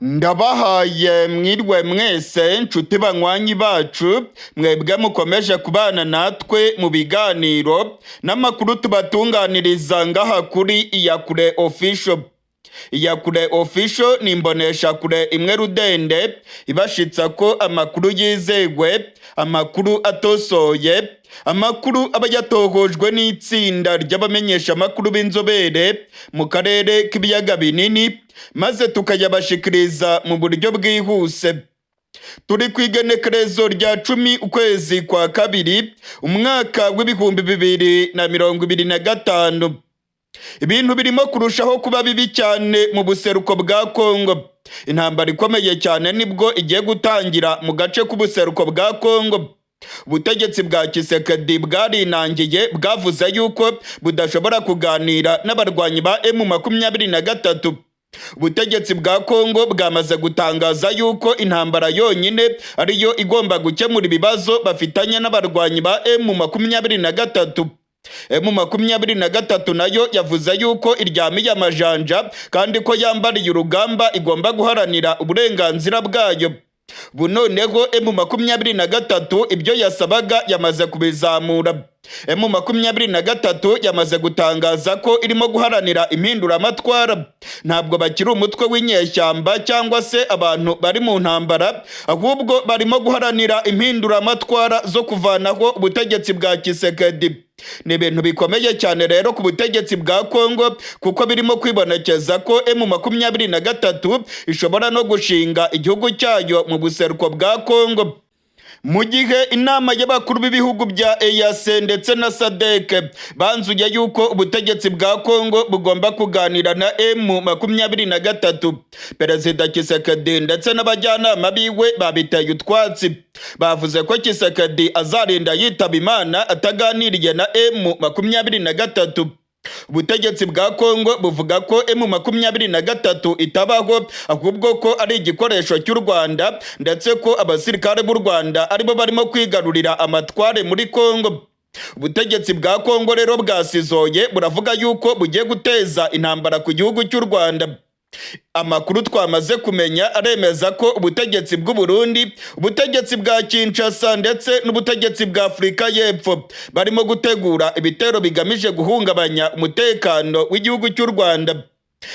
Ndabahaye mwirwe mwese nshuti banywanyi bacu, mwebwe mukomeje kubana natwe mu biganiro n'amakuru tubatunganiriza ngaha kuri Iyakure Official. Iyakure Official ni imboneshakure imwe rudende ibashitsa ko amakuru yizegwe, amakuru atosoye, amakuru aba yatohojwe n'itsinda ry'abamenyeshamakuru b'inzobere mu karere k'ibiyaga binini, maze tukayabashikiriza mu buryo bwihuse. Turi ku igenekerezo rya 10 ukwezi kwa kabiri umwaka w'2025. Ibintu birimo kurushaho kuba bibi cyane mu buseruko bwa Kongo. Intambara ikomeye cyane nibwo igiye gutangira mu gace k'ubuseruko bwa Kongo. Ubutegetsi bwa Tshisekedi bwarinangiye, bwavuze yuko budashobora kuganira n'abarwanyi ba M23. Ubutegetsi bwa Kongo bwamaze gutangaza yuko intambara yonyine ariyo igomba gukemura ibibazo bafitanye n'abarwanyi ba M23. M23 nayo yavuze yuko iryamiye amajanja kandi ko yambariye urugamba, igomba guharanira uburenganzira bwayo. Bu noneho M23 ibyo yasabaga yamaze kubizamura. M23 yamaze gutangaza ko irimo guharanira impinduramatwara. Ntabwo bakiri umutwe w'inyeshyamba cyangwa se abantu bari mu ntambara, ahubwo barimo guharanira impinduramatwara zo kuvanaho ubutegetsi bwa Tshisekedi. Ni ibintu bikomeye cyane rero ku butegetsi bwa Kongo, kuko birimo kwibonekeza ko M23 ishobora no gushinga igihugu cyayo mu buseruko bwa Kongo. Mu gihe inama y'abakuru b'ibihugu bya EAC ndetse na SADC banzuye yuko ubutegetsi bwa Kongo bugomba kuganira na M23, Perezida Tshisekedi ndetse n'abajyanama biwe babiteye utwatsi. Bavuze ko Tshisekedi azarinda yitaba Imana ataganiriye na M23. Ubutegetsi bwa Kongo buvuga ko M23 itabaho, ahubwo ko ari igikoresho cy'u Rwanda, ndetse ko abasirikare b'u Rwanda aribo barimo kwigarurira amatware muri Kongo. Ubutegetsi bwa Kongo rero bwasizoye, buravuga yuko bugiye guteza intambara ku gihugu cy'u Rwanda. Amakuru twamaze kumenya aremeza ko ubutegetsi bw'u Burundi, ubutegetsi bwa Kinshasa ndetse n'ubutegetsi bwa Afurika y'Epfo barimo gutegura ibitero bigamije guhungabanya umutekano w'igihugu cy'u Rwanda.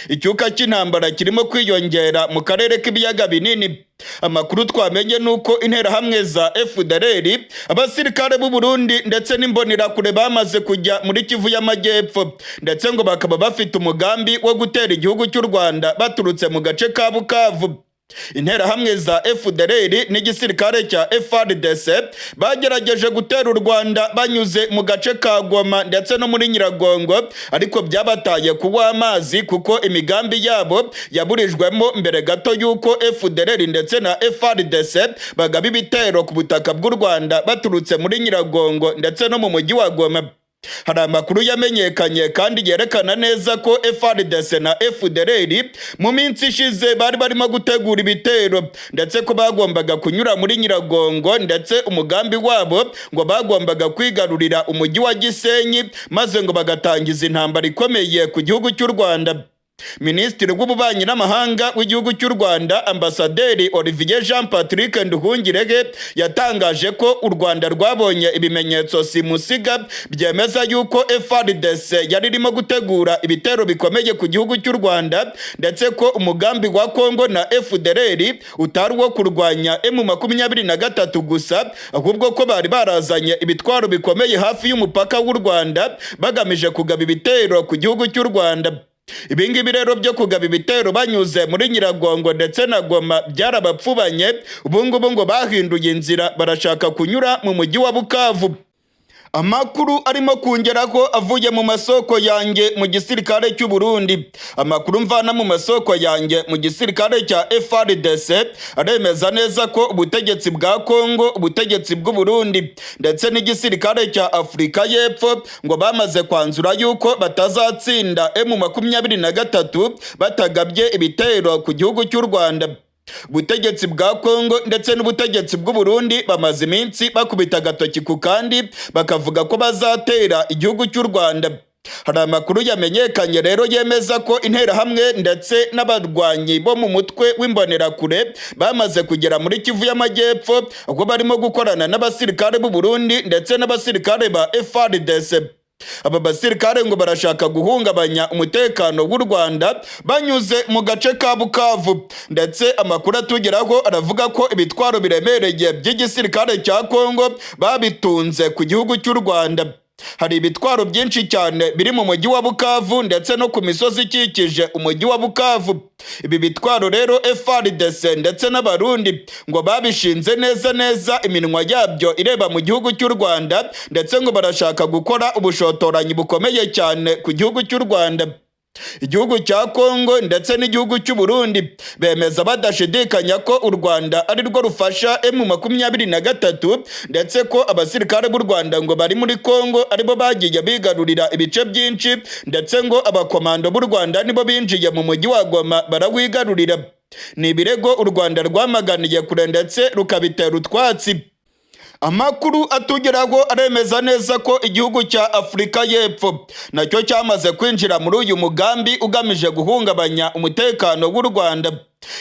Icyuka cy'intambara kirimo kwiyongera mu karere k'ibiyaga binini. Amakuru twamenye ni uko interahamwe za FDLR, abasirikare b'u Burundi ndetse n'imbonerakure bamaze kujya muri Kivu y'Amajyepfo, ndetse ngo bakaba bafite umugambi wo gutera igihugu cy'u Rwanda baturutse mu gace ka Bukavu. Interahamwe za FDLR n'igisirikare cya FARDC bagerageje gutera u Rwanda banyuze mu gace ka Goma ndetse no muri Nyiragongo, ariko byabataye kuwa amazi, kuko imigambi yabo yaburijwemo mbere gato y'uko FDLR ndetse na FARDC bagaba ibitero ku butaka bw'u Rwanda baturutse muri Nyiragongo ndetse no mu mujyi wa Goma. Hari amakuru yamenyekanye kandi yerekana neza ko FARDC na FDLR mu minsi ishize bari barimo gutegura ibitero, ndetse ko bagombaga kunyura muri Nyiragongo, ndetse umugambi wabo ngo bagombaga kwigarurira umujyi wa Gisenyi, maze ngo bagatangiza intambara ikomeye ku gihugu cy'u Rwanda. Minisitiri w'Ububanyi n'Amahanga w'igihugu cy'u Rwanda, Ambasaderi Olivier Jean Patrick Nduhungirehe, yatangaje ko u Rwanda rwabonye ibimenyetso simusiga byemeza yuko FARDC yari irimo gutegura ibitero bikomeye ku gihugu cy'u Rwanda, ndetse ko umugambi wa Kongo na FDLR utari uwo kurwanya M23 gusa, ahubwo ko bari barazanye ibitwaro bikomeye hafi y'umupaka w'u Rwanda bagamije kugaba ibitero ku gihugu cy'u Rwanda. Ibi ngibi rero byo kugaba ibitero banyuze muri Nyiragongo ndetse na Goma byarabapfubanye. Ubu ngubu ngo bahinduye inzira, barashaka kunyura mu mujyi wa Bukavu. Amakuru arimo kungeraho avuye mu masoko yanjye mu gisirikare cy'u Burundi, amakuru mvana mu masoko yanjye mu gisirikare cya FARDC, aremeza neza ko ubutegetsi bwa Kongo, ubutegetsi bw'u Burundi ndetse n'igisirikare cya Afurika y'Epfo ngo bamaze kwanzura yuko batazatsinda M23 batagabye ibitero ku gihugu cy'u Rwanda. Ubutegetsi bwa Kongo ndetse n'ubutegetsi bw'u Burundi bamaze iminsi bakubita agatoki ku kandi, bakavuga ko bazatera igihugu cy'u Rwanda. Hari amakuru yamenyekanye rero yemeza ko Interahamwe ndetse n'abarwanyi bo mu mutwe w'Imbonerakure bamaze kugera muri Kivu y'Amajyepfo, ubwo barimo gukorana n'abasirikare b'u Burundi ndetse n'abasirikare ba FARDC. Aba basirikare ngo barashaka guhungabanya umutekano w'u Rwanda banyuze mu gace ka Bukavu. Ndetse amakuru atugeraho aravuga ko ibitwaro biremereye by'igisirikare cya Kongo babitunze ku gihugu cy'u Rwanda. Hari ibitwaro byinshi cyane biri mu mujyi wa Bukavu ndetse no ku misozi ikikije umujyi wa Bukavu. Ibi bitwaro rero FARDC ndetse n'Abarundi ngo babishinze neza neza, iminwa yabyo ireba mu gihugu cy'u Rwanda, ndetse ngo barashaka gukora ubushotoranyi bukomeye cyane ku gihugu cy'u Rwanda. Igihugu cya Kongo ndetse n'igihugu cy'u Burundi bemeza badashidikanya ko u Rwanda ari rwo rufasha M23, ndetse ko abasirikare b'u Rwanda ngo bari muri Kongo aribo bagiye bigarurira ibice byinshi, ndetse ngo abakomando b'u Rwanda nibo binjiye mu mujyi wa Goma barawigarurira. Ni ibirego u Rwanda rwamaganiye kure ndetse rukabitera utwatsi. Amakuru atugeraho aremeza neza ko igihugu cya Afurika y'Epfo nacyo cyamaze kwinjira muri uyu mugambi ugamije guhungabanya umutekano w'u Rwanda.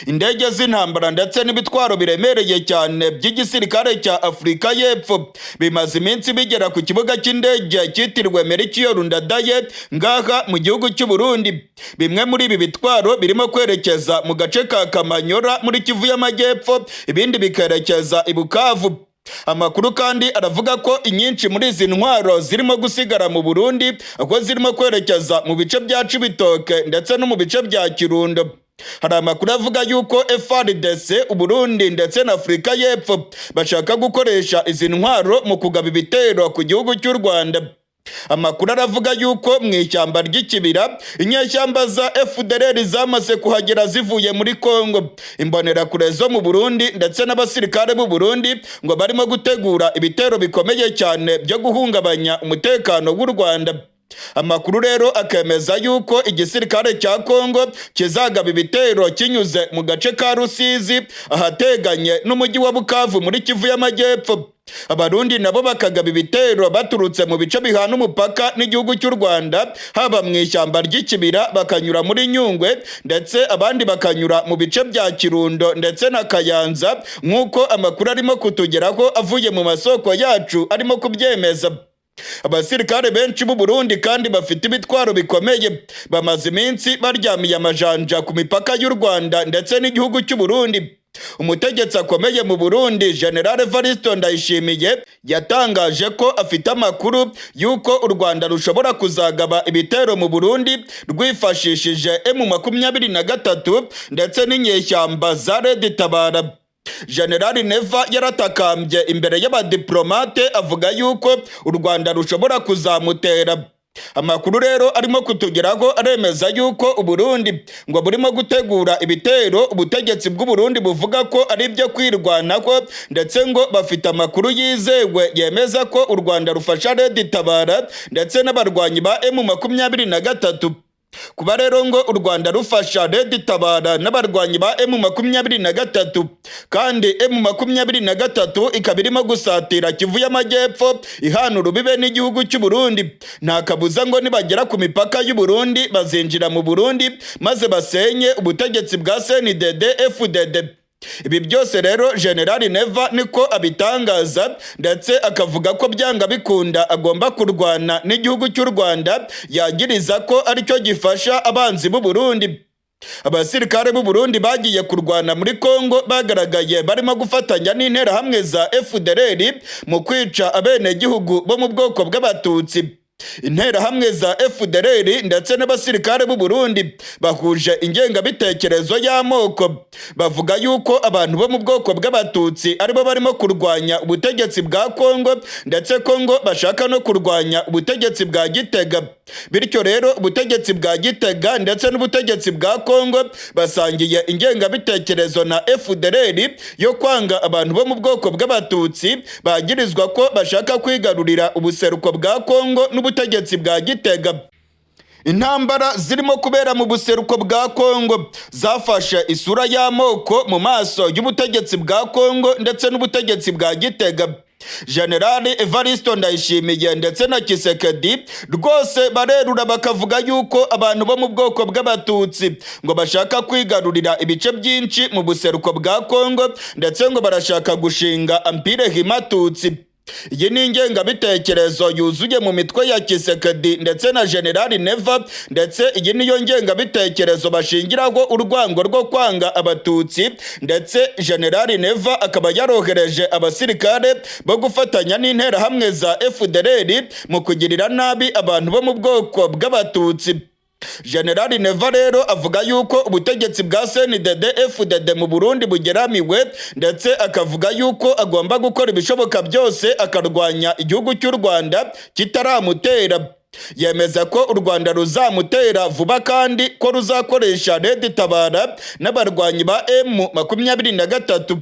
Indege z'intambara ndetse n'ibitwaro biremereye cyane by'igisirikare cya Afurika y'Epfo bimaze iminsi bigera ku kibuga cy'indege cyitiriwe Melchior Ndadaye ngaha mu gihugu cy'u Burundi. Bimwe muri ibi bitwaro birimo kwerekeza mu gace ka Kamanyora muri Kivu y'Amajyepfo, ibindi bikerekeza i Bukavu. Amakuru kandi aravuga ko inyinshi muri izi ntwaro zirimo gusigara mu Burundi, aho zirimo kwerekeza mu bice bya Cibitoke ndetse no mu bice bya Kirundo. Hari amakuru avuga yuko FARDC, Uburundi ndetse na Afurika y'Epfo bashaka gukoresha izi ntwaro mu kugaba ibitero ku gihugu cy'u Rwanda. Amakuru aravuga yuko mu ishyamba ry'Ikibira inyeshyamba za FDLR zamaze kuhagera zivuye muri Kongo. Imbonerakure zo mu Burundi ndetse n'abasirikare b'u Burundi ngo barimo gutegura ibitero bikomeye cyane byo guhungabanya umutekano w'u Rwanda. Amakuru rero akemeza yuko igisirikare cya Kongo kizagaba ibitero kinyuze mu gace ka Rusizi ahateganye n'umujyi wa Bukavu muri Kivu y'Amajyepfo. Abarundi nabo bakagaba ibitero baturutse mu bice bihana umupaka n'igihugu cy'u Rwanda, haba mu ishyamba ry'Ikibira bakanyura muri Nyungwe, ndetse abandi bakanyura mu bice bya Kirundo ndetse na Kayanza, nk'uko amakuru arimo kutugeraho avuye mu masoko yacu arimo kubyemeza. Abasirikare benshi b'u Burundi kandi bafite ibitwaro bikomeye bamaze iminsi baryamiye amajanja ku mipaka y'u Rwanda ndetse n'igihugu cy'u Burundi. Umutegetsi akomeye mu Burundi, General Evariste Ndayishimiye, yatangaje ko afite amakuru y'uko u Rwanda rushobora kuzagaba ibitero mu Burundi rwifashishije M23 ndetse n'inyeshyamba za Red Tabara. General Neva yaratakambye imbere y'abadiplomate avuga yuko u Rwanda rushobora kuzamutera. Amakuru rero arimo kutugeraho aremeza yuko Uburundi ngo burimo gutegura ibitero ubutegetsi bw'u Burundi buvuga ko ari ibyo kwirwanaho, ndetse ngo bafite amakuru yizewe yemeza ko u Rwanda rufasha Red Tabara ndetse n'abarwanyi ba M23. Kuba rero ngo u Rwanda rufasha Red Tabara n'abarwanyi ba M23, kandi M23 ikaba irimo gusatira Kivu y'Amajyepfo ihana urubibe n'igihugu cy'u Burundi, nta kabuza ngo nibagera ku mipaka y'u Burundi bazinjira mu Burundi maze basenye ubutegetsi bwa CNDD FDD. Ibi byose rero General Neva niko abitangaza, ndetse akavuga ko byanga bikunda agomba kurwana n'igihugu cy'u Rwanda yagiriza ko aricyo gifasha abanzi b'u Burundi. Abasirikare b'u Burundi bagiye kurwana muri Kongo bagaragaye barimo gufatanya n'Interahamwe za FDLR mu kwica abenegihugu bo mu bwoko bw'Abatutsi. Interahamwe za FDLR ndetse n'abasirikare b'u Burundi bahuje ingengabitekerezo y'amoko, bavuga yuko abantu bo mu bwoko bw'Abatutsi aribo barimo kurwanya ubutegetsi bwa Kongo, ndetse Kongo bashaka no kurwanya ubutegetsi bwa Gitega. Bityo rero ubutegetsi bwa Gitega ndetse n'ubutegetsi bwa Kongo basangiye ingengabitekerezo na FDLR yo kwanga abantu bo mu bwoko bw'Abatutsi bagirizwa ko bashaka kwigarurira ubuseruko bwa Kongo n'ubutegetsi bwa Gitega. Intambara zirimo kubera mu buseruko bwa Kongo zafashe isura y'amoko mu maso y'ubutegetsi bwa Kongo ndetse n'ubutegetsi bwa Gitega. Generali Evaristo Ndayishimiye ndetse na Tshisekedi rwose barerura bakavuga yuko abantu bo mu bwoko bw'Abatutsi ngo bashaka kwigarurira ibice byinshi mu buseruko bwa Kongo, ndetse ngo barashaka gushinga Empire Hima-Tutsi. Iyi ni ingengabitekerezo yuzuye mu mitwe ya Tshisekedi ndetse na Generali Neva, ndetse iyi niyo ngengabitekerezo bashingiraho urwango rwo kwanga Abatutsi. Ndetse Generali Neva akaba yarohereje abasirikare bo gufatanya n'Interahamwe za FDLR mu kugirira nabi abantu bo mu bwoko bw'Abatutsi. Generali Neva rero avuga yuko ubutegetsi bwa CNDD FDD mu Burundi bugeramiwe, ndetse akavuga yuko agomba gukora ibishoboka byose akarwanya igihugu cy'u Rwanda kitaramutera. Yemeza ko u Rwanda ruzamutera vuba kandi ko ruzakoresha Red Tabara n'abarwanyi ba M23.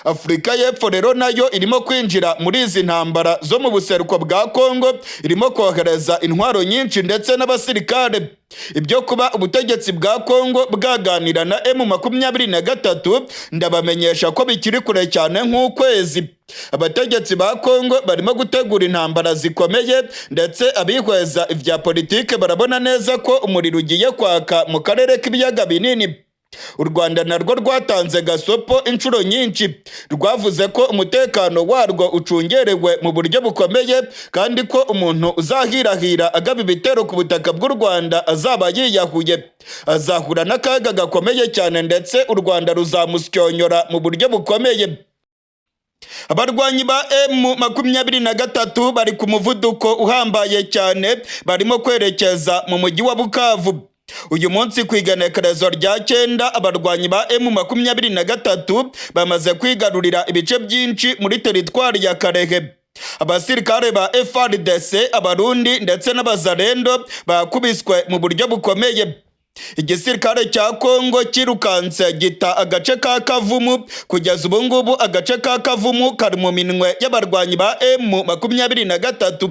Afurika y'Epfo rero nayo irimo kwinjira muri izi ntambara zo mu buseruko bwa Kongo, irimo kohereza intwaro nyinshi ndetse n'abasirikare. Ibyo kuba ubutegetsi bwa Kongo bwaganira na M23, ndabamenyesha ko bikiri kure cyane nk'ukwezi. Abategetsi ba Kongo barimo gutegura intambara zikomeye, ndetse abihweza ibya politike barabona neza ko umuriro ugiye kwaka mu karere k'Ibiyaga Binini. U Rwanda narwo rwatanze gasopo inshuro nyinshi, rwavuze ko umutekano warwo ucungerewe mu buryo bukomeye, kandi ko umuntu uzahirahira agaba ibitero ku butaka bw'u Rwanda azaba yiyahuye, azahura n'akaga gakomeye cyane, ndetse u Rwanda ruzamusyonyora mu buryo bukomeye. Abarwanyi ba M23 bari ku muvuduko uhambaye cyane, barimo kwerekeza mu mujyi wa Bukavu. Uyu munsi ku igenekerezo rya 9, abarwanyi ba M23 bamaze kwigarurira ibice byinshi muri teritwari ya Kalehe. Abasirikare ba FARDC, Abarundi ndetse n'Abazalendo bakubiswe mu buryo bukomeye. Igisirikare cya Kongo kirukanse gita agace ka Kavumu. Kugeza ubu ngubu agace ka Kavumu kari mu minwe y'abarwanyi ba M23.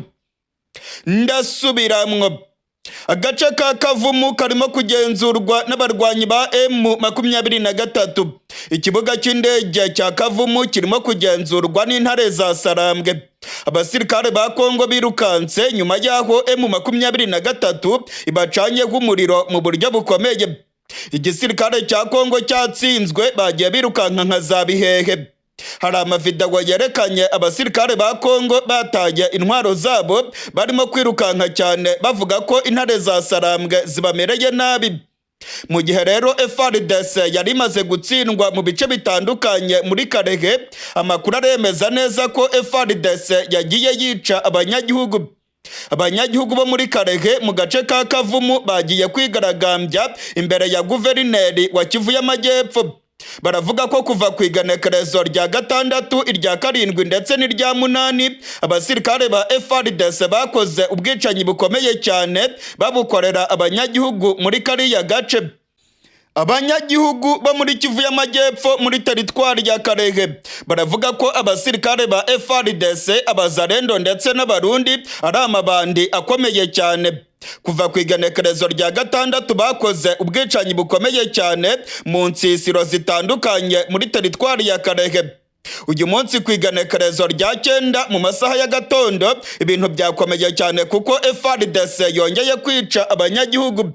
Ndasubiramwo, agace ka Kavumu karimo kugenzurwa n'abarwanyi ba M23. Ikibuga cy'indege cya Kavumu kirimo kugenzurwa n'Intare za Sarambwe. Abasirikare ba Kongo birukanse nyuma y'aho M23 ibacanyeho umuriro mu buryo bukomeye. Igisirikare cya Kongo cyatsinzwe, bagiye birukanka nka za bihehe. Hari amavidewo yerekanye abasirikare ba Kongo bataye intwaro zabo, barimo kwirukanka cyane, bavuga ko Intare za Sarambwe zibamereye nabi. Mu gihe rero FARDC yari imaze gutsindwa mu bice bitandukanye muri Kalehe, amakuru aremeza neza ko FARDC yagiye yica abanyagihugu. Abanyagihugu bo muri Kalehe mu gace ka Kavumu bagiye kwigaragambya imbere ya guverineri wa Kivu y'Amajyepfo. Baravuga ko kuva ku igenekerezo rya 6, irya 7 ndetse n'irya 8, abasirikare ba FARDC bakoze ubwicanyi bukomeye cyane, babukorera abanyagihugu muri kariya gace. Abanyagihugu bo muri Kivu y'Amajyepfo muri teritwari ya Kalehe baravuga ko abasirikare ba FARDC, Abazalendo ndetse n'Abarundi ari amabandi akomeye cyane. Kuva ku igenekerezo rya 6 bakoze ubwicanyi bukomeye cyane mu nsisiro zitandukanye muri teritwari ya Kalehe. Uyu munsi ku igenekerezo rya 9 mu masaha y'agatondo ibintu byakomeye cyane, kuko FARDC yongeye kwica abanyagihugu.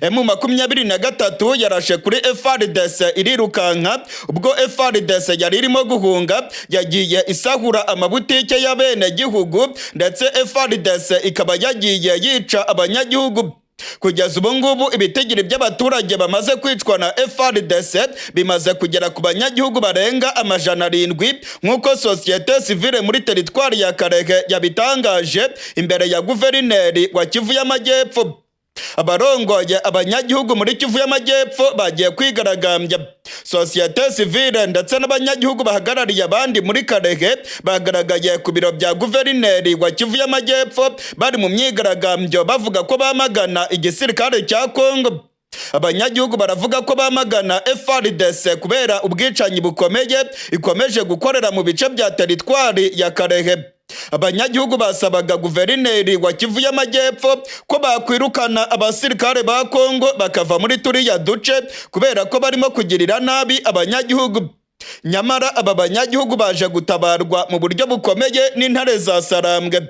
M23 yarashe kuri FARDC irirukanka. Ubwo FARDC yari irimo guhunga, yagiye isahura amabutike y'abenegihugu, ndetse FARDC ikaba yagiye yica abanyagihugu. Kugeza ubu ngubu ibitigiri by'abaturage bamaze kwicwa na FARDC bimaze kugera ku banyagihugu barenga 700, nk'uko sosiyete sivile muri teritwari ya Kalehe yabitangaje imbere ya guverineri wa Kivu y'Amajyepfo. Abarongoye abanyagihugu muri Kivu y'Amajyepfo bagiye kwigaragambya. Sosiyete sivile ndetse n'abanyagihugu bahagarariye abandi muri Kalehe bagaragaye ku biro bya guverineri wa Kivu y'Amajyepfo, bari mu myigaragambyo, bavuga ko bamagana igisirikare cya Kongo. Abanyagihugu baravuga ko bamagana FARDC kubera ubwicanyi bukomeye ikomeje gukorera mu bice bya teritwari ya Kalehe. Abanyagihugu basabaga guverineri wa Kivu y'Amajyepfo ko bakwirukana abasirikare ba Kongo bakava muri turiya duce, kubera ko barimo kugirira nabi abanyagihugu. Nyamara aba banyagihugu baje gutabarwa mu buryo bukomeye n'intare za Sarambwe.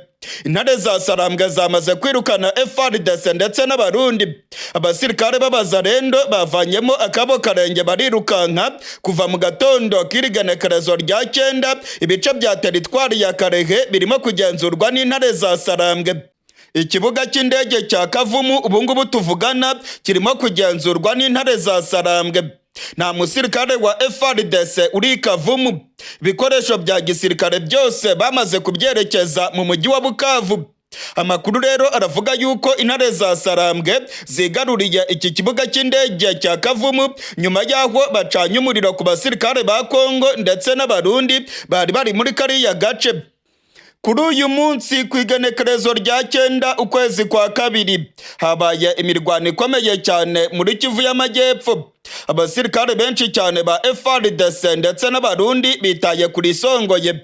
Intare za Sarambwe zamaze kwirukana FARDC ndetse n'Abarundi. Abasirikare b'Abazarendo bavanyemo akabo karenge, barirukanka kuva mu gatondo k'irigenekerezo rya 9. Ibice bya teritwari ya Kalehe birimo kugenzurwa n'intare za Sarambwe. Ikibuga cy'indege cya Kavumu ubungubu tuvugana kirimo kugenzurwa n'intare za Sarambwe. Nta musirikare wa FARDC uri i Kavumu. Ibikoresho bya gisirikare byose bamaze kubyerekeza mu mujyi wa Bukavu. Amakuru rero aravuga yuko intare za Sarambwe zigaruriye iki kibuga cy'indege cya Kavumu nyuma y'aho bacanye umuriro ku basirikare ba Kongo ndetse n'Abarundi bari bari muri kariya gace. Kuri uyu munsi, ku igenekerezo rya 9 ukwezi kwa kabiri, habaye imirwano ikomeye cyane muri Kivu y'Amajyepfo. Abasirikare benshi cyane ba FARDC ndetse n'Abarundi bitaye kuri isongoye.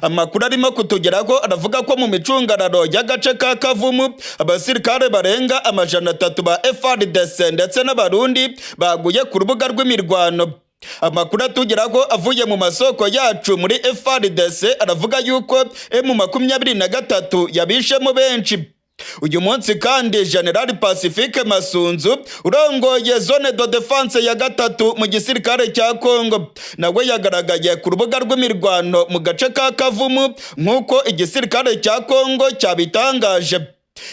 Amakuru arimo kutugeraho aravuga ko mu micungararo y'agace ka Kavumu abasirikare barenga 300 ba FARDC ndetse n'Abarundi baguye ku rubuga rw'imirwano. Amakuru atugeraho avuye mu masoko yacu muri FARDC aravuga yuko M23 yabishemo benshi. Uyu munsi kandi General Pacifique Masunzu, urongoye zone de défense ya gatatu mu gisirikare cya Congo, nawe yagaragaye ku rubuga rw'imirwano mu gace ka Kavumu, nk'uko igisirikare cya Congo cyabitangaje.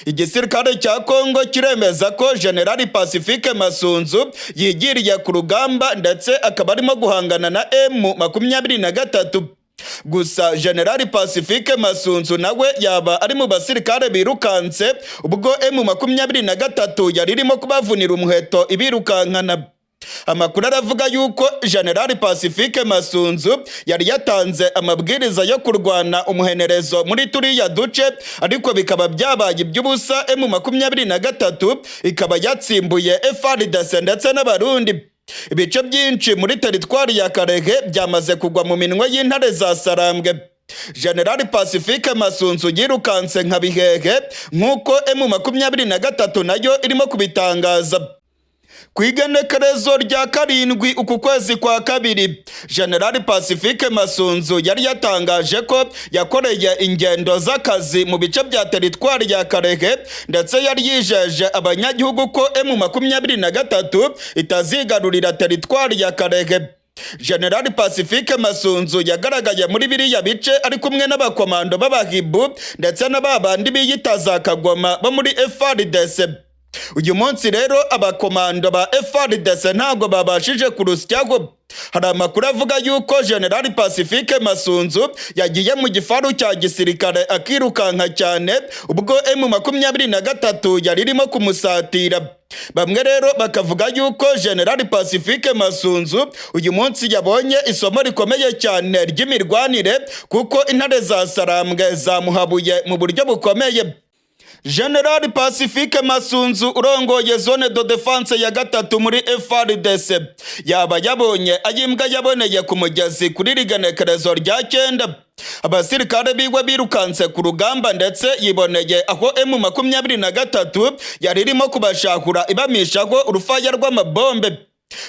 Igisirikare cya Congo kiremeza ko General Pacifique Masunzu yigiriye ku rugamba, ndetse akaba arimo guhangana na M23. Gusa General Pacifique Masunzu nawe yaba ari mu basirikare birukanse ubwo M23 yari irimo kubavunira umuheto ibirukankana. Amakuru aravuga yuko General Pacifique Masunzu yari yatanze amabwiriza yo kurwana umuhenerezo muri turiya duce, ariko bikaba byabaye iby'ubusa, M23 ikaba yatsimbuye FARDC ndetse n'Abarundi. Ibice byinshi muri teritwari ya Kalehe byamaze kugwa mu minwe y'intare za Sarambwe. General Pacifique Masunzu yirukanse nka bihehe, nk'uko M23 nayo irimo kubitangaza. Ku igenekerezo rya 7 uku kwezi kwa kabiri, General Pacifique Masunzu yari yatangaje ko yakoreye ingendo z'akazi mu bice bya teritwari ya Kalehe, ndetse yari yijeje abanyagihugu ko M23 itazigarurira teritwari ya Kalehe. General Pacifique Masunzu yagaragaye muri biriya bice ari kumwe n'abakomando b'Abahibu ndetse n'ababandi biyita za Kagoma bo muri FARDC. Uyu munsi rero abakomando ba FARDC ntabwo babashije kurusyaho. Hari amakuru avuga yuko General Pacifique Masunzu yagiye mu gifaru cya gisirikare akirukanka cyane ubwo M23 yari irimo kumusatira. Bamwe rero bakavuga yuko General Pacifique Masunzu uyu munsi yabonye isomo rikomeye cyane ry'imirwanire, kuko intare za Sarambwe zamuhabuye mu buryo bukomeye. General Pacifique Masunzu, urongoye zone de défense ya gatatu muri FARDC, yaba yabonye ayimbwa yaboneye ku mugezi kuri rigenekerezo rya 9. Abasirikare biwe birukanse ku rugamba, ndetse yiboneye aho M23 yari irimo kubashahura ibamishaho urufaya rw'amabombe.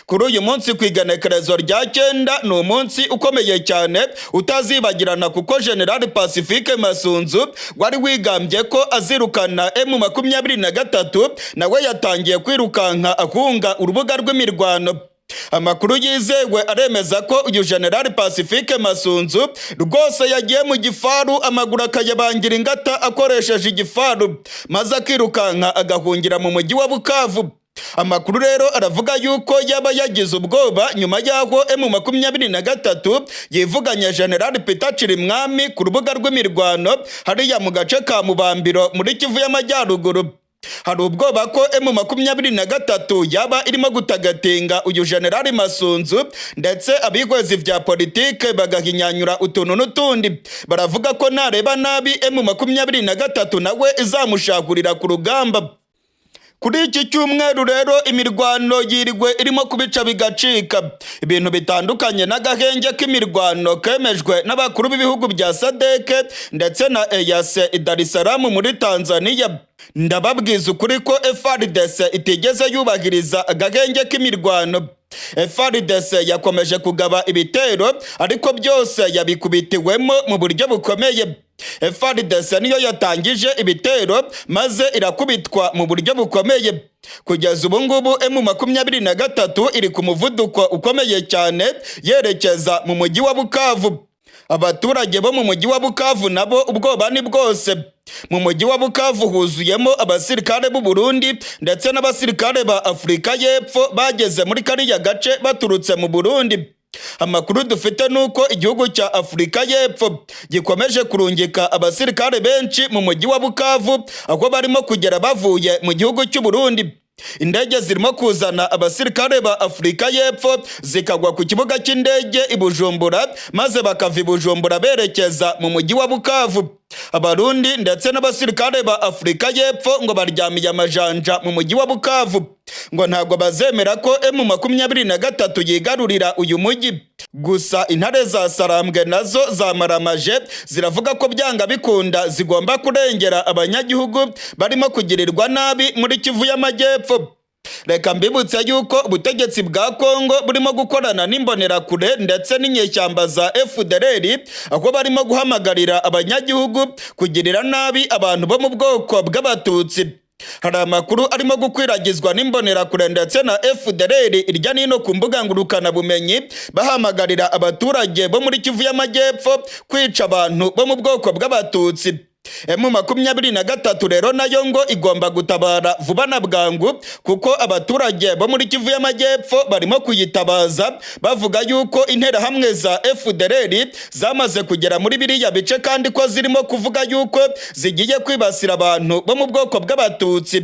Kuri uyu munsi, ku igenekerezo rya 9, ni umunsi ukomeye cyane utazibagirana, kuko General Pacifique Masunzu wari wigambye ko azirukana M23 nawe yatangiye kwirukanka ahunga urubuga rw'imirwano. Amakuru yizewe aremeza ko uyu General Pacifique Masunzu rwose yagiye mu gifaru, amaguru akayabangira ingata akoresheje igifaru, maze akirukanka agahungira mu mujyi wa Bukavu. Amakuru rero aravuga yuko yaba yagize ubwoba nyuma y'aho M23 yivuganye General Peter Chirimwami ku rubuga rw'imirwano hariya mu gace ka Mubambiro muri Kivu y'Amajyaruguru. Hari ubwoba ko M23 yaba irimo gutagatinga uyu General Masunzu, ndetse abihwezi vya politike bagahinyanyura utuntu n'utundi, baravuga ko nareba nabi M23 nawe izamushahurira ku rugamba. Kuri iki cyumweru rero imirwano yiriwe irimo kubica bigacika, ibintu bitandukanye n'agahenge k'imirwano kemejwe n'abakuru b'ibihugu bya SADC ndetse na EAC i Dar es Salaam muri Tanzania. Ndababwiza ukuri ko FARDC itigeze yubahiriza agahenge k'imirwano. FARDC yakomeje kugaba ibitero, ariko byose yabikubitiwemo mu buryo bukomeye. FARDC niyo yatangije ibitero maze irakubitwa mu buryo bukomeye. Kugeza ubu ngubu M23 iri ku muvuduko ukomeye cyane yerekeza mu mujyi wa Bukavu. Abaturage bo mu mujyi wa Bukavu nabo ubwoba ni bwose. Mu mujyi wa Bukavu huzuyemo abasirikare b'u Burundi ndetse n'abasirikare ba Afurika y'Epfo bageze muri kariya gace baturutse mu Burundi. Amakuru dufite nuko igihugu cya Afurika y'Epfo gikomeje kurungika abasirikare benshi mu mujyi wa Bukavu, aho barimo kugera bavuye mu gihugu cy'u Burundi. Indege zirimo kuzana abasirikare ba Afurika y'Epfo zikagwa ku kibuga cy'indege i Bujumbura, maze bakava i Bujumbura berekeza mu mujyi wa Bukavu. Abarundi ndetse n'abasirikare ba Afurika y'Epfo ngo baryamiye amajanja mu mujyi wa Bukavu, ngo ntabwo bazemera ko M23 yigarurira uyu mujyi. Gusa intare za Sarambwe nazo zamaramaje, ziravuga ko byanga bikunda zigomba kurengera abanyagihugu barimo kugirirwa nabi muri Kivu y'Amajyepfo. Reka mbibutse yuko ubutegetsi bwa Kongo burimo gukorana n'imbonerakure ndetse n'inyeshyamba za FDLR, aho barimo guhamagarira abanyagihugu kugirira nabi abantu bo mu bwoko bw'Abatutsi. Hari amakuru arimo gukwiragizwa n'imbonerakure ndetse na FDLR irya nino ku mbuga ngurukanabumenyi, bahamagarira abaturage bo muri Kivu y'Amajyepfo kwica abantu bo mu bwoko bw'Abatutsi. M23 rero nayo ngo igomba gutabara vuba na bwangu, kuko abaturage bo muri Kivu y'Amajyepfo barimo kuyitabaza bavuga yuko interahamwe za FDLR zamaze kugera muri biriya bice, kandi ko zirimo kuvuga yuko zigiye kwibasira abantu bo mu bwoko bw'Abatutsi.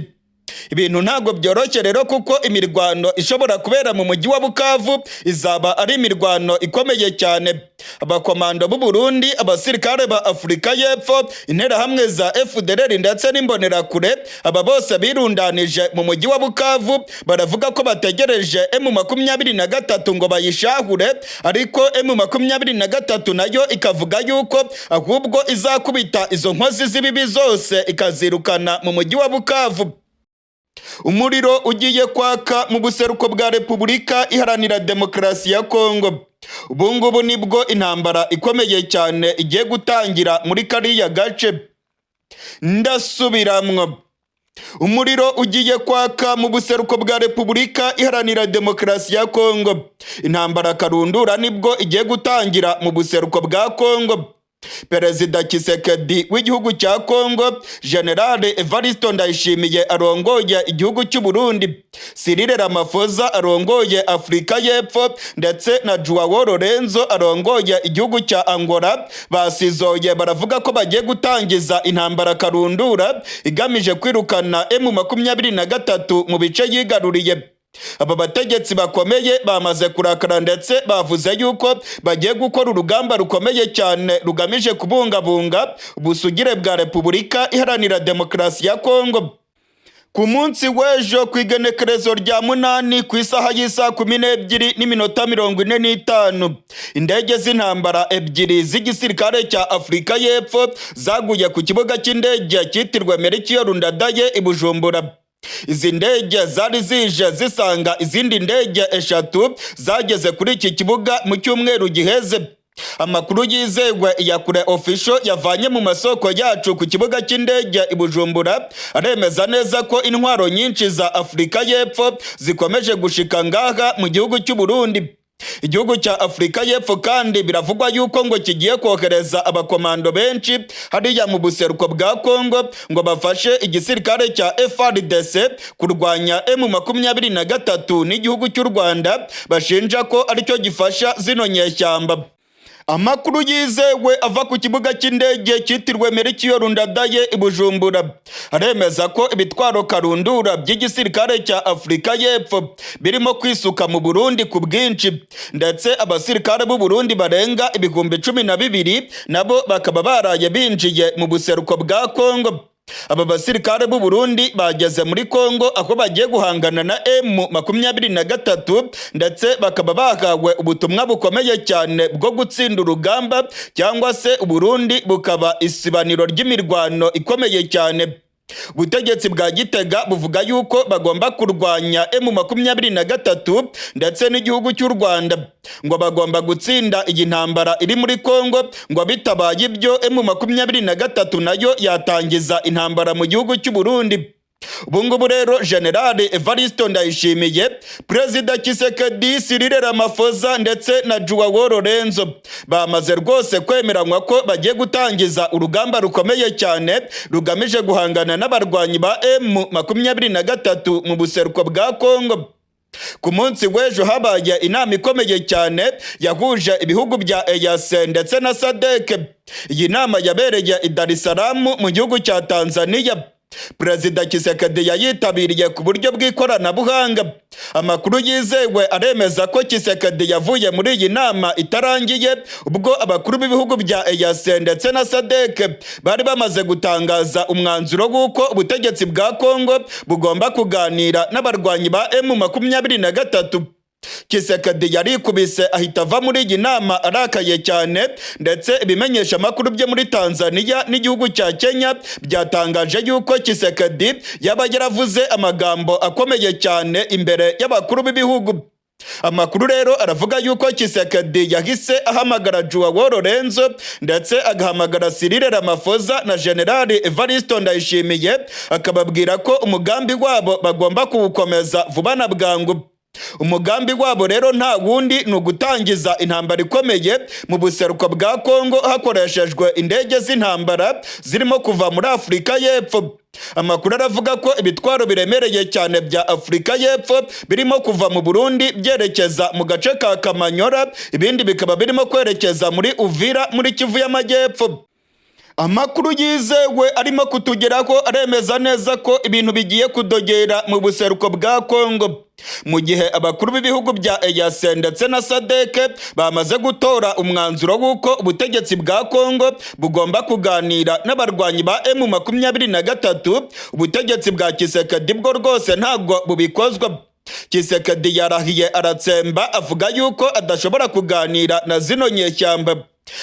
Ibintu ntabwo byoroshye rero, kuko imirwano ishobora kubera mu mujyi wa Bukavu izaba ari imirwano ikomeye cyane. Abakomando b'u Burundi, abasirikare ba Afurika y'Epfo, interahamwe za FDLR ndetse n'imbonerakure, aba bose birundanije mu mujyi wa Bukavu, baravuga ko bategereje M23 ngo bayishahure. Ariko M23 nayo ikavuga yuko ahubwo izakubita izo nkozi z'ibibi zose ikazirukana mu mujyi wa Bukavu. Umuriro ugiye kwaka mu buseruko bwa Repubulika Iharanira Demokarasi ya Kongo. Ubu ngubu nibwo intambara ikomeye cyane igiye gutangira muri kariya gace. Ndasubiramwo, umuriro ugiye kwaka mu buseruko bwa Repubulika Iharanira Demokarasi ya Kongo. Intambara karundura nibwo igiye gutangira mu buseruko bwa Kongo. Perezida Tshisekedi w'igihugu cya Kongo, General Evaristo Ndayishimiye arongoye igihugu cy'u Burundi, Cyril Ramaphosa arongoye Afurika y'Epfo ndetse na Joao Lorenzo arongoye igihugu cya Angola basizoye, baravuga ko bagiye gutangiza intambara karundura igamije kwirukana M23 mu bice yigaruriye. Aba bategetsi bakomeye bamaze kurakara, ndetse bavuze yuko bagiye gukora urugamba rukomeye cyane rugamije kubungabunga ubusugire bwa Repubulika Iharanira Demokarasi ya Kongo. Ku munsi w'ejo ku igenekerezo rya 8, ku isaha y'isaa 12:45, indege z'intambara ebyiri z'igisirikare cya Afurika y'Epfo zaguye ku kibuga cy'indege cyitirwe Melchior Ndadaye i Bujumbura. Izi ndege zari zije zisanga izindi ndege eshatu zageze kuri iki kibuga mu cyumweru giheze. Amakuru yizewe ya Kure Official yavanye mu masoko yacu ku kibuga cy'indege i Bujumbura aremeza neza ko intwaro nyinshi za Afurika y'Epfo zikomeje gushika ngaha mu gihugu cy'u Burundi. Igihugu cya Afurika y'Epfo kandi biravugwa yuko ngo kigiye kohereza abakomando benshi hariya mu buseruko bwa Kongo ngo bafashe igisirikare cya FARDC kurwanya M23 n'igihugu cy'u Rwanda bashinja ko aricyo gifasha zino nyeshyamba. Amakuru yizewe ava ku kibuga cy'indege cyitiriwe Melchior Ndadaye i Bujumbura aremeza ko ibitwaro karundura by'igisirikare cya Afurika y'Epfo birimo kwisuka mu Burundi ku bwinshi, ndetse abasirikare b'u Burundi barenga 12,000 nabo bakaba baraye binjiye mu buseruko bwa Kongo. Aba basirikare b'u Burundi bageze muri Kongo aho bagiye guhangana na M23, ndetse bakaba bahawe ubutumwa bukomeye cyane bwo gutsinda urugamba cyangwa se Uburundi bukaba isibaniro ry'imirwano ikomeye cyane. Ubutegetsi bwa Gitega buvuga yuko bagomba kurwanya M23 ndetse n'igihugu cy'u Rwanda, ngo bagomba gutsinda iyi ntambara iri muri Kongo, ngo bitabaye ibyo M23 nayo yatangiza intambara mu gihugu cy'u Burundi. Ubu ngubu rero General Evaristo Ndayishimiye, Perezida Tshisekedi, Cyril Ramaphosa ndetse na Joao Lorenzo bamaze rwose kwemeranywa ko bagiye gutangiza urugamba rukomeye cyane rugamije guhangana n'abarwanyi ba M23 mu buseruko bwa Kongo. Ku munsi w'ejo habaye inama ikomeye cyane yahuje ibihugu bya EAC ndetse na SADC. Iyi nama yabereye i Dar es Salaam mu gihugu cya Tanzania. Perezida Tshisekedi yayitabiriye ku buryo bw'ikoranabuhanga. Amakuru yizewe aremeza ko Tshisekedi yavuye muri iyi nama itarangiye, ubwo abakuru b'ibihugu bya EAC ndetse na SADC bari bamaze gutangaza umwanzuro w'uko ubutegetsi bwa Kongo bugomba kuganira n'abarwanyi ba M23. Tshisekedi yarikubise ahita ava muri iyi nama arakaye cyane, ndetse ibimenyesha amakuru byo muri Tanzania n'igihugu cya Kenya byatangaje yuko Tshisekedi yaba yaravuze amagambo akomeye cyane imbere y'abakuru b'ibihugu. Amakuru rero aravuga yuko Tshisekedi yahise ahamagara Joao Lorenzo ndetse agahamagara Cyril Ramaphosa na General Evaristo Ndayishimiye, akababwira ko umugambi wabo bagomba kuwukomeza vuba na bwangu. Umugambi wabo rero nta wundi, ni ugutangiza intambara ikomeye mu buseruko bwa Kongo hakoreshejwe indege z'intambara zirimo kuva muri Afurika y'Epfo. Amakuru aravuga ko ibitwaro biremereye cyane bya Afurika y'Epfo birimo kuva mu Burundi byerekeza mu gace ka Kamanyora, ibindi bikaba birimo kwerekeza muri Uvira muri Kivu y'Amajyepfo. Amakuru yizewe arimo kutugeraho aremeza neza ko ibintu bigiye kudogera mu buseruko bwa Kongo, mu gihe abakuru b'ibihugu bya EAC ndetse na SADC bamaze gutora umwanzuro w'uko ubutegetsi bwa Kongo bugomba kuganira n'abarwanyi ba M23. Ubutegetsi bwa Tshisekedi bwo rwose ntabwo bubikozwa. Tshisekedi yarahiye aratsemba, avuga yuko adashobora kuganira na zino nyeshyamba.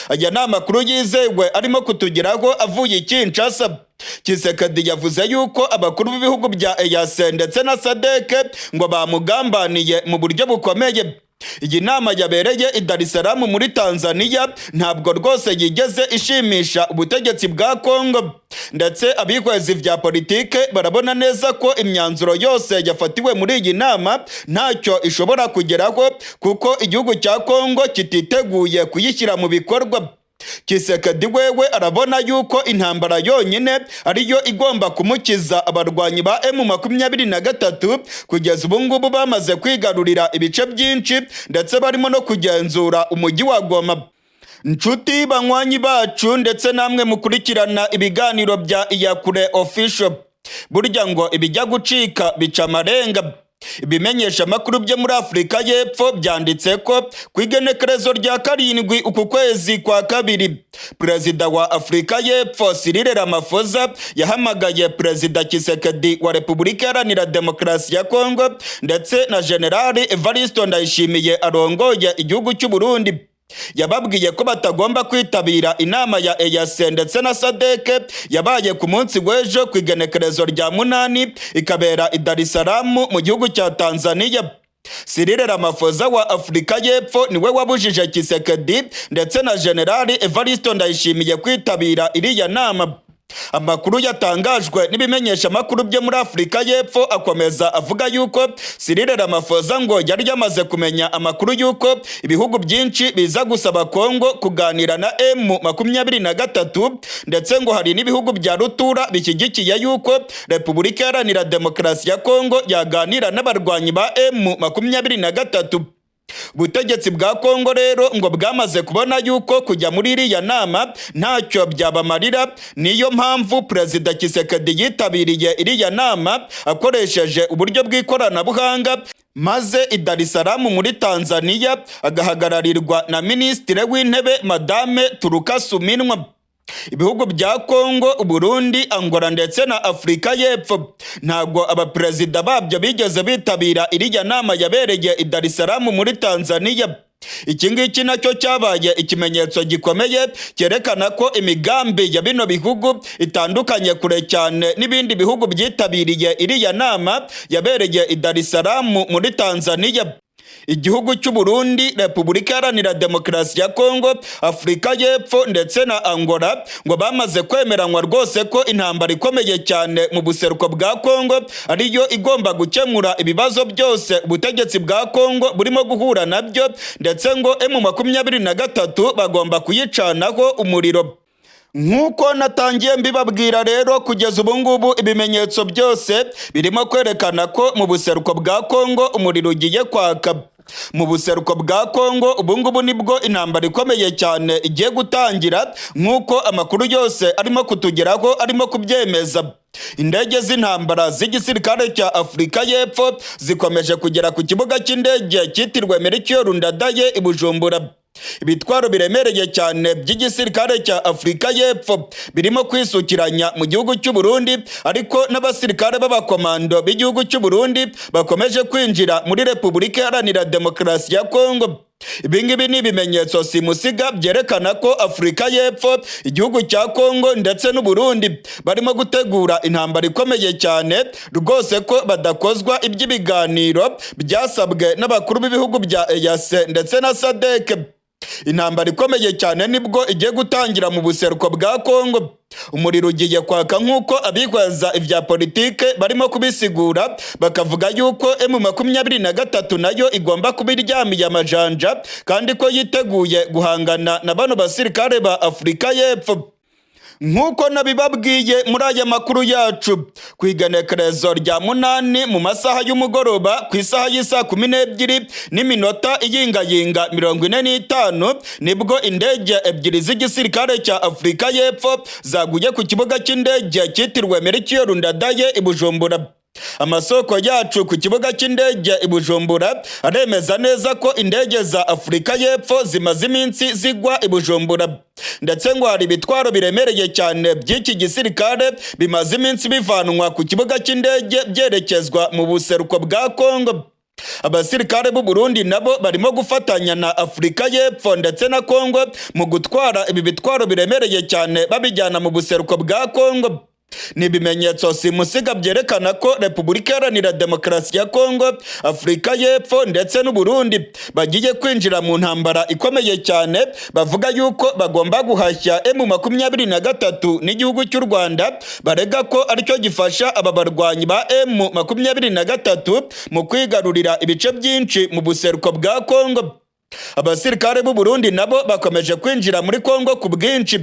Aya ni amakuru yizewe arimo kutugeraho avuye i Kinshasa. Tshisekedi yavuze yuko abakuru b'ibihugu bya EAC ndetse na SADC ngo bamugambaniye mu buryo bukomeye. Iyi nama yabereye i Dar es Salaam muri Tanzania ntabwo rwose yigeze ishimisha ubutegetsi bwa Kongo, ndetse abihwezi vya politike barabona neza ko imyanzuro yose yafatiwe muri iyi nama ntacyo ishobora kugeraho, kuko igihugu cya Kongo kititeguye kuyishyira mu bikorwa. Tshisekedi wewe arabona yuko intambara yonyine ariyo igomba kumukiza abarwanyi ba M23. Kugeza ubu ngubu bamaze kwigarurira ibice byinshi, ndetse barimo no kugenzura umujyi wa Goma. Nshuti banywanyi bacu ndetse namwe mukurikirana ibiganiro bya Iyakure Official, burya ngo ibijya gucika bica amarenga. Ibimenyesha amakuru byo muri Afurika y'Epfo byanditse ko ku igenekerezo rya 7 uku kwezi kwa 2, Perezida wa Afurika y'Epfo Cyril Ramaphosa yahamagaye Perezida Tshisekedi wa Repubulika Iharanira Demokarasi ya Kongo ndetse na General Evaristo Ndayishimiye arongoye igihugu cy'u Burundi. Yababwiye ko batagomba kwitabira inama ya EAC ndetse na SADC yabaye ku munsi w'ejo ku igenekerezo rya 8, ikabera i Dar es Salaam mu gihugu cya Tanzania. Cyril Ramaphosa wa Afurika y'Epfo niwe wabujije Tshisekedi ndetse na General Evaristo Ndayishimiye kwitabira iriya nama. Amakuru yatangajwe n'ibimenyesha amakuru byo muri Afurika y'Epfo akomeza avuga yuko Cyril Ramaphosa ngo yari yamaze kumenya amakuru yuko ibihugu byinshi biza gusaba Kongo kuganira na M23, ndetse ngo hari n'ibihugu bya rutura bishyigikiye yuko Repubulika Iharanira Demokarasi ya Kongo yaganira n'abarwanyi ba M23. Ubutegetsi bwa Kongo rero ngo bwamaze kubona yuko kujya muri iriya nama ntacyo byabamarira. Niyo mpamvu Perezida Tshisekedi yitabiriye iriya nama akoresheje uburyo bw'ikoranabuhanga, maze i Dar es Salaam muri Tanzania agahagararirwa na Minisitiri w'Intebe Madame Turuka Suminwa. Ibihugu bya Kongo, Burundi, Angola ndetse na Afurika y'Epfo ntabwo abaperezida babyo bigeze bitabira iriya nama yabereye i Dar es Salaam muri Tanzania. Iki ngiki nacyo cyabaye ikimenyetso gikomeye cyerekana ko imigambi ya bino bihugu itandukanye kure cyane n'ibindi bihugu byitabiriye iriya nama yabereye i Dar es Salaam muri Tanzania. Igihugu cy'u Burundi, Repubulika Iharanira Demokarasi ya Kongo, Afurika y'Epfo ndetse na Angola ngo bamaze kwemeranywa rwose ko intambara ikomeye cyane mu buseruko bwa Kongo ariyo igomba gukemura ibibazo byose ubutegetsi bwa Kongo burimo guhura nabyo, ndetse ngo M23 bagomba kuyicanaho umuriro. Nk'uko natangiye mbibabwira rero, kugeza ubu ngubu ibimenyetso byose birimo kwerekana ko mu buseruko bwa Kongo umuriro ugiye kwaka. Mu buseruko bwa Kongo ubu ngubu nibwo intambara ikomeye cyane igiye gutangira, nk'uko amakuru yose arimo kutugeraho arimo kubyemeza. Indege z'intambara z'igisirikare cya Afurika y'Epfo zikomeje kugera ku kibuga cy'indege cyitiriwe Melchior Ndadaye i Bujumbura. Ibitwaro biremereye cyane by'igisirikare cya Afurika y'Epfo birimo kwisukiranya mu gihugu cy'u Burundi, ariko n'abasirikare b'abakomando b'igihugu cy'u Burundi bakomeje kwinjira muri Repubulika Iharanira Demokarasi ya Kongo. Ibi ngibi ni ibimenyetso simusiga byerekana ko Afurika y'Epfo, igihugu cya Kongo ndetse n'u Burundi barimo gutegura intambara ikomeye cyane rwose, ko badakozwa iby'ibiganiro byasabwe n'abakuru b'ibihugu bya EAC ndetse na SADC. Intambara ikomeye cyane nibwo igiye gutangira mu buseruko bwa Kongo. Umuriro ugiye kwaka, nk'uko abihweza ibya politike barimo kubisigura, bakavuga yuko M23 nayo igomba kuba iryamiye amajanja kandi ko yiteguye guhangana na bano basirikare ba Afurika y'Epfo. Nk'uko nabibabwiye muri aya makuru yacu, ku igenekerezo rya 8 mu masaha y'umugoroba, ku isaha y'isaa 12 n'iminota iyingayinga 45, nibwo indege ebyiri z'igisirikare cya Afurika y'Epfo zaguye ku kibuga cy'indege cyitiriwe Melchior Ndadaye i Bujumbura. Amasoko yacu ku kibuga cy'indege i Bujumbura aremeza neza ko indege za Afurika y'Epfo zimaze iminsi zigwa i Bujumbura, ndetse ngo hari ibitwaro biremereye cyane by'iki gisirikare bimaze iminsi bivanwa ku kibuga cy'indege byerekezwa mu buseruko bwa Kongo. Abasirikare b'u Burundi nabo barimo gufatanya na Afurika y'Epfo ndetse na Kongo mu gutwara ibi bitwaro biremereye cyane babijyana mu buseruko bwa Kongo. Ni ibimenyetso simusiga byerekana ko Repubulika Iharanira Demokarasi ya Kongo, Afurika y'Epfo ndetse n'u Burundi bagiye kwinjira mu ntambara ikomeye cyane. Bavuga yuko bagomba guhashya M23 n'igihugu cy'u Rwanda barega ko aricyo gifasha aba barwanyi ba M23 mu kwigarurira ibice byinshi mu buseruko bwa Kongo. Abasirikare b'u Burundi nabo bakomeje kwinjira muri Kongo ku bwinshi.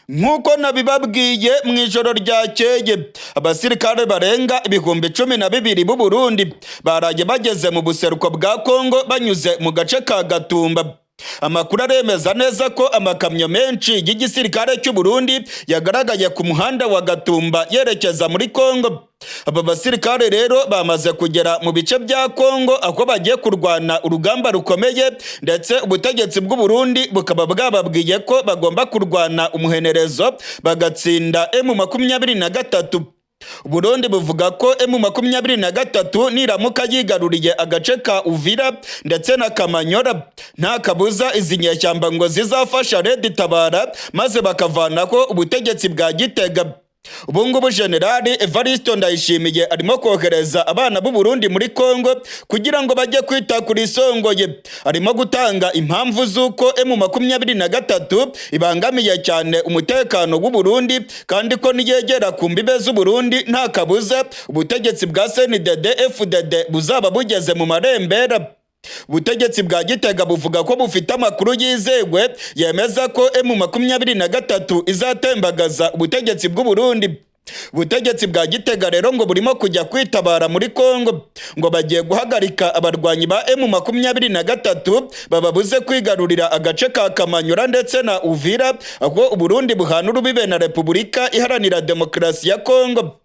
Nk'uko nabibabwiye mu ijoro ryakeye, abasirikare barenga 12,000 b'u Burundi baraye bageze mu buseruko bwa Kongo banyuze mu gace ka Gatumba. Amakuru aremeza neza ko amakamyo menshi y'igisirikare cy'u Burundi yagaragaye ku muhanda wa Gatumba yerekeza muri Kongo. Aba basirikare rero bamaze kugera mu bice bya Kongo, aho bagiye kurwana urugamba rukomeye, ndetse ubutegetsi bw'u Burundi bukaba bwababwiye ko bagomba kurwana umuhenerezo bagatsinda M23. Burundi buvuga ko M23 niramuka yigaruriye agace ka Uvira ndetse na Kamanyora, nta kabuza izi nyeshyamba ngo zizafasha Red Tabara maze bakavanaho ubutegetsi bwa Gitega. Ubu ngubu Generali Evariste Ndayishimiye arimo kohereza abana b'u Burundi muri Kongo kugira ngo bajye kwita kuri Songoye. Arimo gutanga impamvu z'uko M23 ibangamiye cyane umutekano w'u Burundi, kandi ko niyegera ku mbibe z'u Burundi nta kabuza ubutegetsi bwa CNDD FDD buzaba bugeze mu marembera. Ubutegetsi bwa Gitega buvuga ko bufite amakuru yizewe yemeza ko M23 izatembagaza ubutegetsi bw'u Burundi. Ubutegetsi bwa Gitega rero ngo burimo kujya kwitabara muri Kongo, ngo bagiye guhagarika abarwanyi ba M23 bababuze kwigarurira agace ka Kamanyura ndetse na Uvira, aho Uburundi buhana urubibe na Repubulika Iharanira Demokarasi ya Kongo.